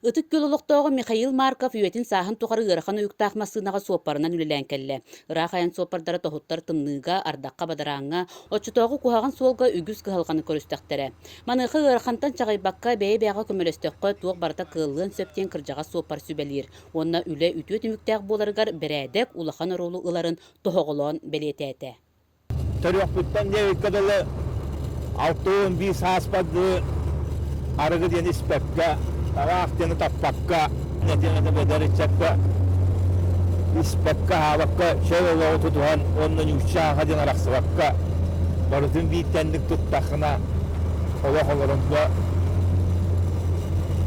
Ытык Күөл олохтооҕо Михаил Марков үйэтин-сааһын тухары ыарахан уйуктаах массыынаҕа суоппарынан үлэлээн кэллэ. Ыраах айан суоппардара тоһуттар тымныыга, ардахха-бадарааҥҥа, оччотооҕу куһаҕан суолга үгүс кыһалҕаны көрүстэхтэрэ. Маныаха ыарахантан чаҕыйбакка, бэйэ-бэйэҕэ көмөлөстөххө, туох барыта кыаллыан сөп диэн кырдьаҕас суоппар сүбэлиир уонна үлэ үтүө түмүктээх буоларыгар бэрээдэк улахан оруолу ыларын тоһоҕолоон бэлиэтээтэ. Төрүөхпүттэн диэбиккэ дылы 61 сааспар дылы арыгы диэн испэккэ, тараах диэни таппакка, этиэн этэ эдэр ыччакка испэккэ, аһаабакка чөл олоҕу тутуһан уонна ньуучча ааха диэн арахсыбакка барытын биир тэнник туттаххына олох олорорго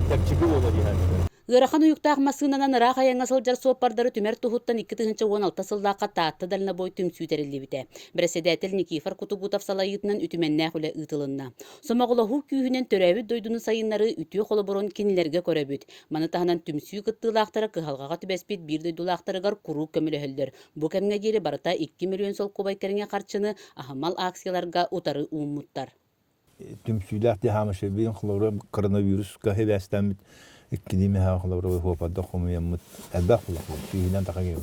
чэпчэки буолуо дии саныыбын. Ыарахан уйуктаах массыынанан ыраах айаҥҥа сылдьар суоппардары түмэр туһуттан 2016 сыллаахха Таатта дальнобой түмсүү тэриллибитэ. Бэрэссэдээтэл Никифор Кутугутов салайыытынан үтүмэннээх үлэ ыытылынна. Сомоҕолоһуу күүһүнэн төрөөбүт дойдуну сайыннарыы үтүө холобурун кинилэргэ көрөбүт. Маны таһынан түмсүү кыттыылаахтара кыһалҕаҕа түбэспит биир дойдулаахтарыгар куруук көмөлөһөллөр. Бу кэмҥэ диэри барыта 2 мөлүйүөн солкуобай кэриҥэ харчыны аһымал акцияларга утары ууммуттар. Түмсүүлээх диһаамашебин холобура коронавируска сибээстэммит иккилии мэһэҕэ холобура хуопарда хомуйаммыт элбэх булахпыт сүүһүнэн таха киһи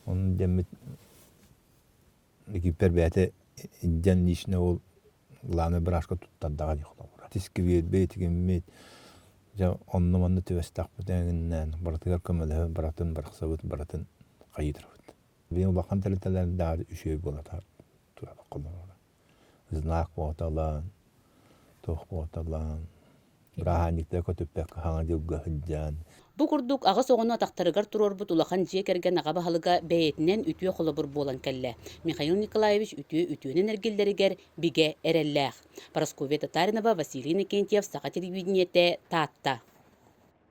онон дэммит экиппер бэйэтэ илдьэн лично ол главный бырааска туттардаҕа дии холобура тискибиэрбэ итигиммит дьэ онно-манна түбэстэхпит эҥиннээн барытыгар көмөлөһө барытын барахсабыт барытын хайыытырабыт билигин улахан тэрилтэлэрдээх үчүгэй буола турар холобура знак буоталаан, туох буоталаан, бырааһынньыктары көтүппэккэ хаҥа дьылга сылдьан. Бу курдук аҕыс оҕону атахтарыгар туруорбут улахан дьиэ кэргэн аҕа баһылыга бэйэтинэн үтүө холобур буолан кэллэ. Михаил Николаевич үтүө үтүөнэн эргиллэригэр бигэ эрэллээх. Парасковья Татаринова, Василий Иннокентьев, Саха телевидениетэ, Таатта.